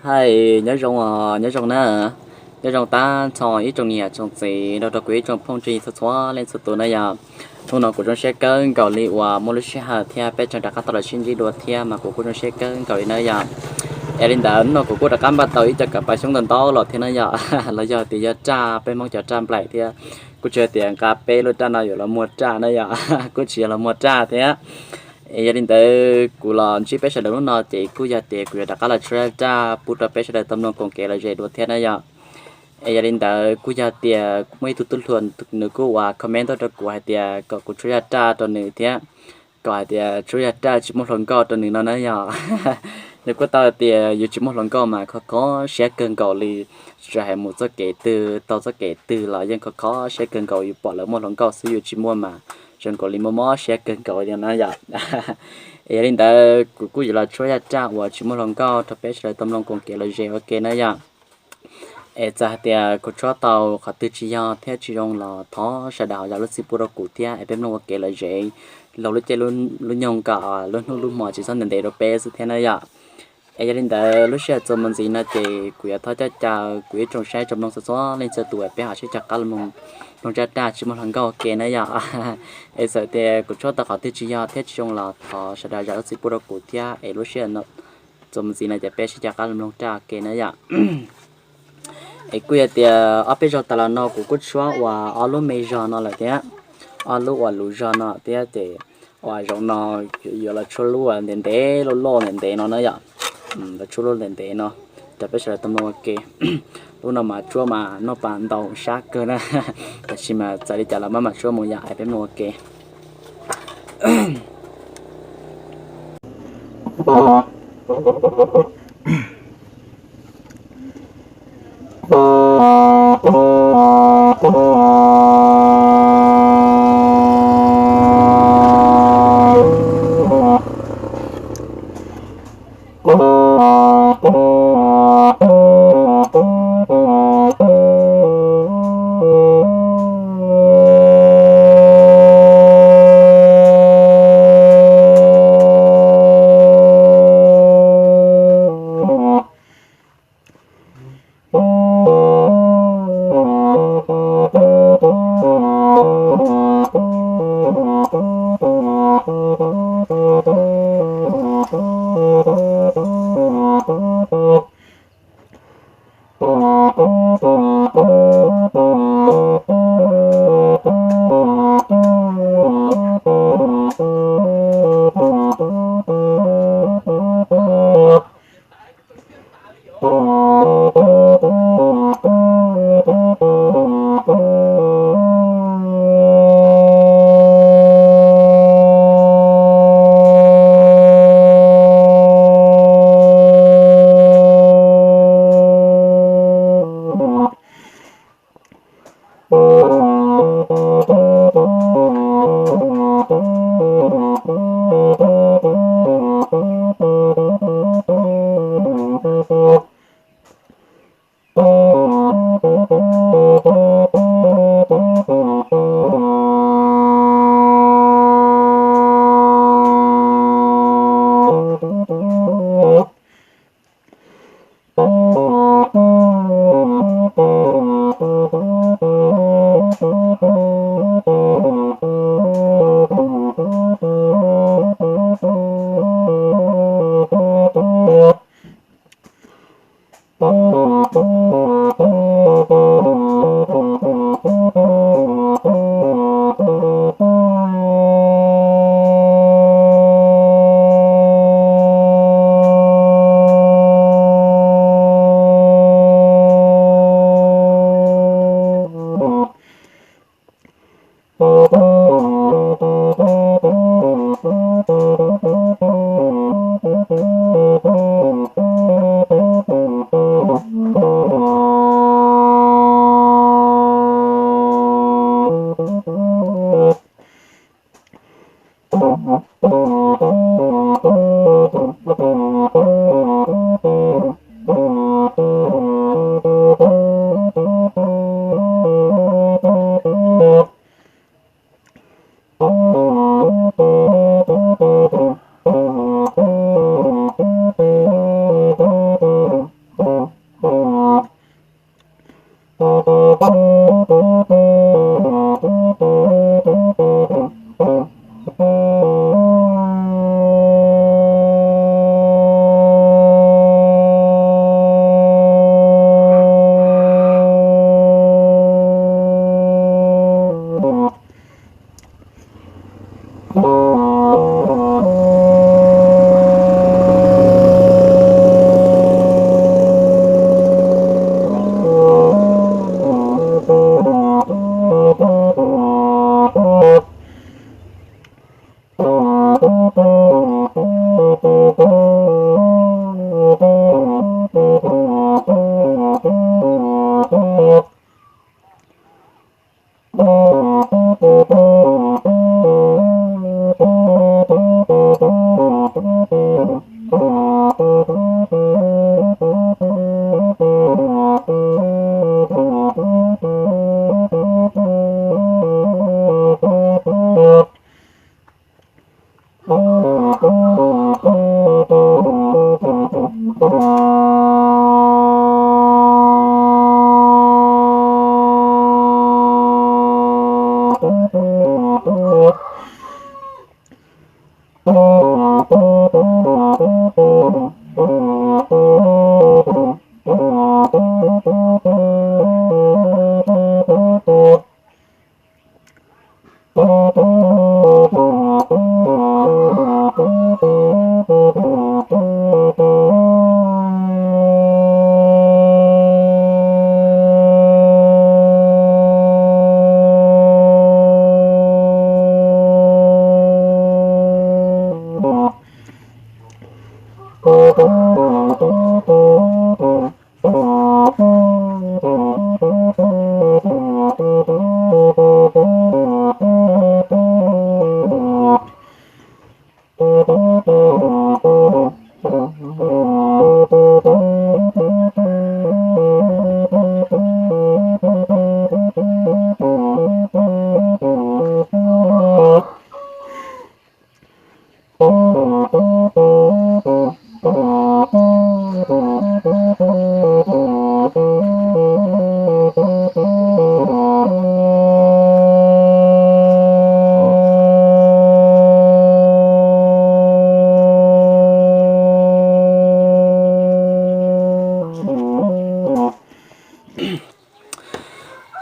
Hais nyob zoo os, nyob zoo na, nyob zoo tab txog ib tsoom niam tsoom txiv, rau rau kuv ib tsoom phooj ywg txhua txhua leej txhua tus na yom. Hnub no kuv zoo siab kawg nkaus li uas muaj lub sij hawm thiab peb tseem rov qab tau los sib ntsib dua thiab mas kuv kuj zoo siab kawg nkaus li na yom. Es li ntawd hnub no kuv kuj rov qab npaj tau ib co kav pas xyoob ntau ntau los thiab na yom, los yog tias yog raj, peb Hmoob cov raj nplaim thiab. Kuj tsis yog tias nqa peb lub raj no yuav los muag raj na yom, kuj tsis yog los muag raj thiab. Es yog li ntawd kuv los ntsib peb sawv daws hnub no ces kuj yog tias kuv yuav rov qab los tshuab raj pub rau peb sawv daws tau mloog koom kev lom zem dua thiab na yom. Es yog li ntawd kuj yog tias muaj ib tug tub hluas nws kuj uas comment tuaj rau kuv hais tias kom kuv tshuab zaj raj rau nws thiab, kom hais tias tshuab zaj raj tsis muaj hluas nkauj rau nws no na yom. Nws kuj tau hais tias yus tsis muaj hluas nkauj mas kho kho siab kawg nkaus li, tsis hais mus txoj kev twg tau txoj kev twg los yeej kho kho siab kawg nkaus, yus pom lawv muaj hluas nkauj xwb yus tsis muaj mas zoo nkaus li mob mob siab kawg nkaus li na yom. Es yog li ntawd kuv kuj yuav los tshuab zaj raj uas tsis muaj hluas nkauj rau peb sawv daws tau mloog koom kev lom zem ua ke na yom. Es txawm hais tias kuv tshuab tau qhov twg tsis yog thiab tsis zoo los thov sawv daws ho zam lub txim pub rau kuv thiab es peb mloog ua kev lom zem laug lub caij lub nyoog kom lub hnub lub hmo tsis txhob ntev ntev rau peb xwb thiab na yom. Es yog li ntawd lub sij hawm txuas mus ntxiv no ces kuv yuav thov coj caw kuv ib tsoom saib tsoom mloog txhua txhua leej txhua tus es peb ho sib cog qab los mloog zaj raj tsis muaj hluas nkauj ua ke na yom. Es txawm tias kuv tshuab tau qhov twg tsis yog thiab tsis zoo los thov sawv daws zam lub txim pub rau kuv thiab es lub sij hawm txuas mus ntxiv no ces peb sib cog qab los mloog raj ua ke na yom. Es kuj yog tias ob peb zaug tas los no kuv kuj tshuab uas ob lub me zog no lawm thiab, ob lub uas luv zog no thiab ces uas zaum no yuav los tshuab lub uas ntev ntev loj loj ntev ntev no na yom. Los tshuab lub ntev ntev no rau peb sawv daws tau mloog ua ke. Lub no mas tshuab mas noj pas ntau sab kawg na, tab sis mas txawm li cas los maj mam tshuab mus yom es peb mloog ua ke.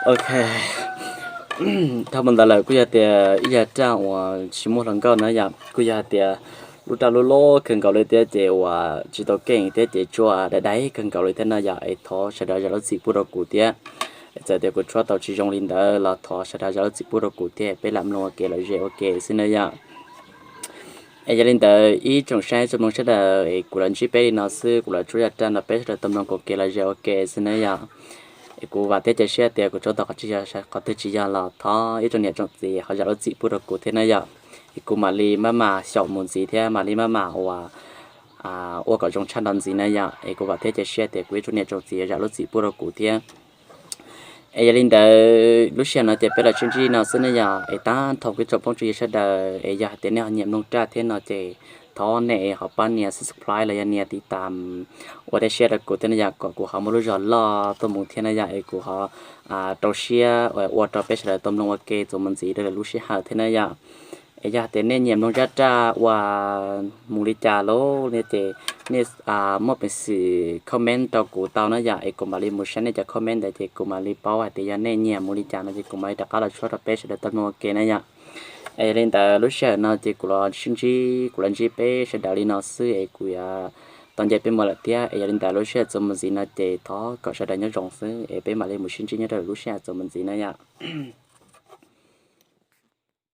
Ok, dhau mus ntawd lawm kuj yog tias ib yam raj uas tsis muaj hluas nkauj na yom, kuj yog hais tias lub raj lub loj kawg nkaus li thiab ces uas tsis tau keej thiab ces tsuas dai dai kawg nkaus li thiab no yom, es thov sawv daws zam lub txim pub rau kuv thiab. Txawm tias kuv tshuab tau tsis zoo li ntawd los thov sawv daws zam lub txim pub rau kuv thiab, peb lam mloog ua ke lom zem ua ke xwb na yom. Es yog li ntawd ib tsoom saib tsoom mloog sawv daws es kuv los ntsib peb li no xwb, kuv los tsuab yam raj nrog peb sawv daws tau mloog ua ke lom zem ua ke xwb na yom. Es kuv vam thiab cia siab tias kuv tshuab tau qhov tsis yog, qhov twg tsis yog los thov ib tsoom niam tsoom txiv ho zam lub txim pub rau kuv thiab na yom. Es kuv mam li maj mam xyaum mus ntxiv thiab mam li maj mam ua, ua kom zoo tshaj no ntxiv na yom. Es kuv vam thiab cia siab tias kuv ib tsoom niam tsoom txiv zam lub txim pub rau kuv thiab. Es yog li ntawd lub sij hawm no ces peb los sib ntsib no xwb ne yom. Es tab thov kuv ib tsoom phooj ywg sawv daws es yog hais tias nej ho nyiam mloog raj thiab no ces thov nej ho pab nias subscribe los yog nias tiv tam ua tej siab rau kuv thiab ne yom, kom kuv ho muaj lub zog loj tuaj mus thiab na yom, es kuv ho rau siab ua rau peb sawv daws tau mloog ua ke txuas mus ntxiv rau lwm lub sij hawm thiab na yom. Es yog hais tias nej nyiam mloog zaj raj ua mus li cas los ces nej muaj peev xwm comment rau kuv tau na yom, es kuv mam li mus saib nej cov comment ntawd ces kuv mam li paub hais tias yog nej nyiam mus li cas no ces kuv mam li rov qab los tshuab rau peb sawv daws tau mloog ua ke na yom. Es yog li ntawd lub sij hawm no ces kuv los sib ntsib, kuv los ntsib peb sawv daws li no xwb es kuv yuav tau nce peb mus lawm thiab. Es yog li ntawd lub sij hawm txuas mus ntxiv no ces thov kom sawv daws nyob zoo xwb es peb mam li mus sib ntsib nyob rau lub sij hawm txuas mus ntxiv na yom.